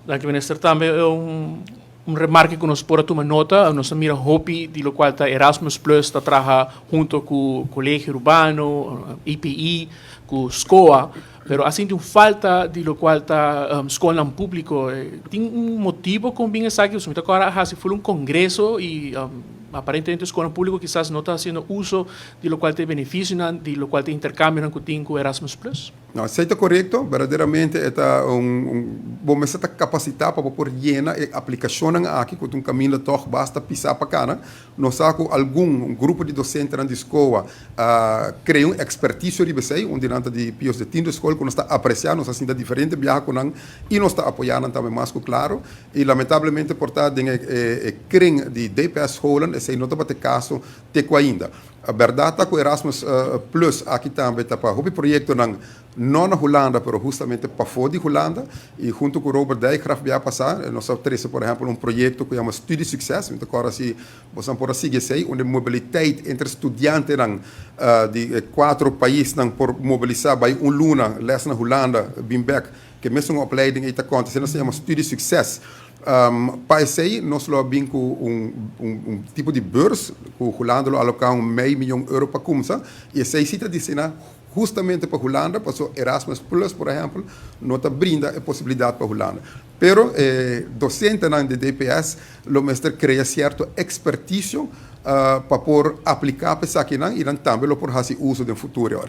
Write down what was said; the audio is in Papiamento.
Danki, minister. Tambe un remarke ku nos por a tuma nota, nos a mira hopi di lokual ta Erasmus Plus ta traha hunto ku Kolegio Arubano, EPI, ku SKOA, pero asina tin un falta di lokual ta skolnan públiko. Tin un motibu kon bin esaki? Mi ta kòrda hasi full un kongreso i aparentemente skolnan públiko kisas no ta hasiendo uso di lokual ta benefisionan, di lokual ta interkambionan ku tin ku Erasmus Plus. No, esei ta korekto. Berdaderamente ta un bon mester ta kapasitá pa por yena e aplikashonnan aki, ku un kaminda toch basta pisá pa kana. Nos sa ku algun un grupo di dosentenan di SKOA a krea un ekspertisio riba esei, un di nan ta di Pius de Tiende School, ku nos ta apresiá, nos a sinta diferente biaha ku nan i nos ta apoyá nan tambe mas ku klaro. I lamentablemente por ta den e kring di DPS scholen esei no tabata e kaso te ku ainda. Bèrdat ta ku Erasmus Plus aki tambe ta pa hopi proyektonan no na Hulanda pero hustamente pafó di Hulanda i huntu ku Robert Dijkgraaf bia pasá nos a trese por ehèmpel un proyekto ku yama Studie Succes. Mi ta kòrda si boso por a sigui esei unda e mobiliteit entre studiantenan di e kuatro paisnan por mobilisá bai un luna lès na Hulanda bin bèk ku e mesun opleiding ei ta konta. Esei nos ta yama Studie Succes. Pa esei nos lo a bin ku un tipo di beurs ku Hulanda lo aloká un mei miyon euro pa kumsa i esei si ta destiná hustamente pa Hulanda pasobra Erasmus Plus por ehèmpel no ta brinda e posibilidat pa Hulanda. Pero e dosentenan di DPS lo mester krea sierto ekspertisio pa por apliká pa esakinan i nan tambe lo por hasi uso den futuro.